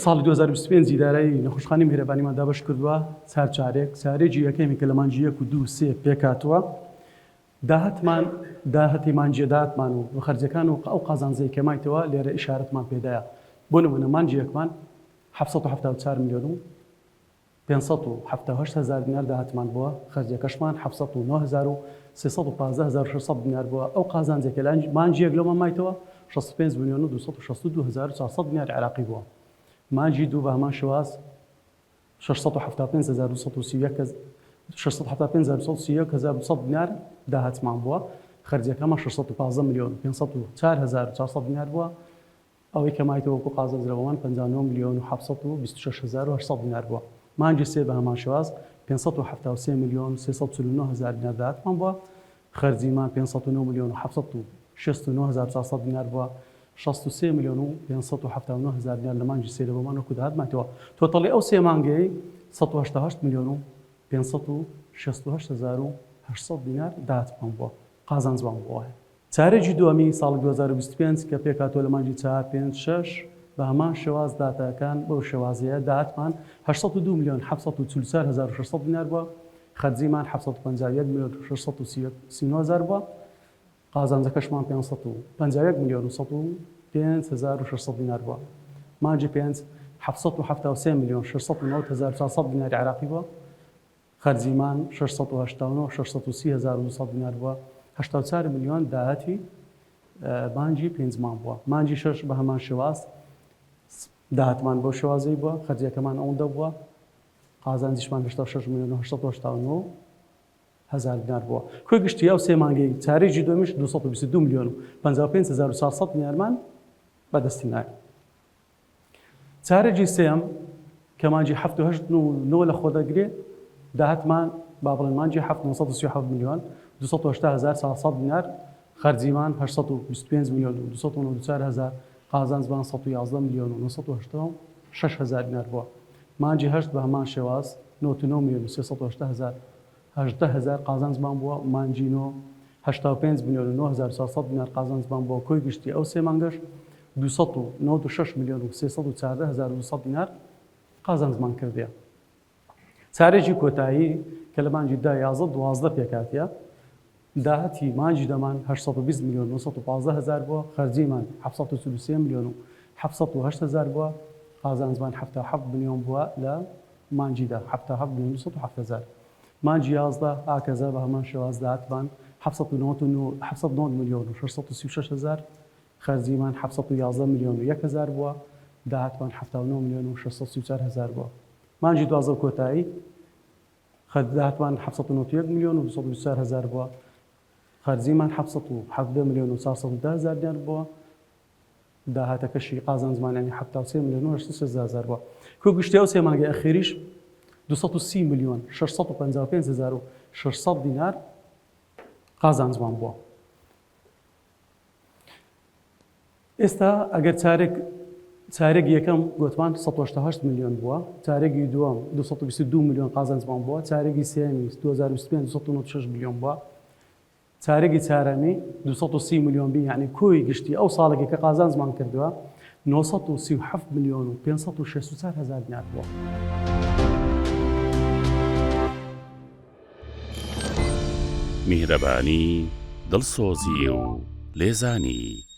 ساڵی 2025 دارایی نەخۆشخانەی میهرەبانیمان دابەش کردووە چار چارێک، چارێکی یەکەمی کە لە مانگی یەک و دوو سێ پێکهاتووە، داهاتمان داهاتی مانگی داهاتمان و خەرجەکان و ئەو قازانجەی کە مایتەوە لێرە ئیشارەتمان پێدایە بۆ نمونە مانگی یەکمان 774 ملیۆن و 578 هەزار دینار داهاتمان بووە خەرجەکەشمان 709 هەزار و 315 هەزار و 600 دینار بووە ئەو قازانجێک کە لە مانگی یەک لەومان مایتەوە 65 ملیۆن و 262 هەزار و 400 دینار عێراقی بووە مانگی دوو بە هەمان شێواز 675 هەزار و 675 هەزار و 131 هەزار و 200 دینار داهاتمان بووە، خەرجیەکەمان 615 ملیۆن و 504 هەزار و 400 دینار بووە، ئەوەی کە مایتەوە وەکو قازانج لە بۆمان 59 ملیۆن و 726 هەزار و 800 دینار بووە. مانگی سێ بە هەمان شێواز 573 ملیۆن و 349 هەزار دینار داهاتمان بووە، خەرجیمان 509 ملیۆن و 769 هەزار و 400 دینار بووە، 63 ملیۆن و 579 هەزار دینار لە مانگی سێ لە بۆمان وەکو داهات مایتەوە. تۆتەڵی ئەو سێ مانگەی 188 ملیۆن و 568 هەزار و 800 دینار داهاتمان بووە، قازانجمان بووە. چارەکی دووەمی ساڵی 2025 کە پێکهاتووە لە مانگی چوار، پێنج، شەش، بە هەمان شێواز داتاکان بەو شێوازەیە، داهاتمان 802 ملیۆن 744 هەزار و 600 دینار بووە، خەرجیمان 751 ملیۆن و 639 هەزار بووە، قازانجەکەشمان 551 ملیۆن و 105 هەزار و 600 دینار بووە. مانگی پێنج 773 ملیۆن 690 هەزار و 400 دیناری عێراقی بووە. خەرجیمان 689 630 هەزار و 200 دینار بووە. 84 ملیۆن داهاتی مانگی پێنجمان بووە. مانگی شەش بە هەمان شێواز داهاتمان بەو شێوازەی بووە، خەرجیەکەمان ئەوەندە بووە، قازانجیشمان 86 ملیۆن و 889 هەزار دینار بووە. کۆی گشتی ئەو سێ مانگەی چارەکی دووەمیش 222 ملیۆن و 55 هەزار و 400 دینارمان بەدەستی نایە. چارەکی سێیەم کە مانگی هەفت و هەشت و نۆ لە خۆ دەگرێ داهاتمان با بڵێن مانگی هەفت 937 ملیۆن 280 هەزار 400 دینار خەرجیمان 825 ملیۆن و 294 هەزار قازانجمان 111 ملیۆن و 986 هەزار دینار بووە. مانگی هەشت بە هەمان شێواز 99 ملیۆن و 380 هەزار 18 هەزار قازانجمان بووە، مانگی نۆ 85 ملیۆن و 9400 دینار قازانجمان بووە، کۆی گشتی ئەو سێ مانگەش 296 ملیۆن و 314 هەزار و 200 دینار قازانجمان کردیە. چارەکی کۆتایی کە لە مانگی دە، یازدە، دوازدە پێکهاتیە، داهاتی مانگی دەمان 820 ملیۆن و 915 هەزار بووە، خەرجیمان 743 ملیۆن و 708 هەزار بووە، قازانجمان 77 ملیۆن بووە لە مانگی دە، 77 ملیۆن و 107 هەزار. مانگی یازدە هاکەزا بە هەمان شێواز داهاتمان 799 790 ملیۆن و 636 هەزار، خەرجیمان 711 ملیۆن و 1 هەزار بووە، داهاتمان 79 ملیۆن و 634 هەزار بووە. مانگی دوازدە کۆتایی خەرج داهاتمان 791 ملیۆن و 224 هەزار بووە، خەرجیمان 717 ملیۆن و 410 هەزار دینار بووە، داهاتەکەشی قازانجمان یانی 73 ملیۆن و 813 هەزار بووە. کۆ گشتی ئەو سێ مانگەی ئەخیریش 230 ملیۆن 655 هەزار و 600 دینار قازانجمان بووە. ئێستا ئەگەر چارێک چارێک یەکەم گوتمان 188 ملیۆن بووە، چارێکی دووەم 222 ملیۆن قازانجمان بووە، چارێکی سێمی 2025 296 ملیۆن بووە، چارەگی چارەمی 230 ملیۆن بی یعنی کۆی گشتی ئەو ساڵێکی کە قازانجمان کردووە 937 ملیۆن و 564 هەزار دینار بووە. میهرەبانی، دڵسۆزی و لێزانی.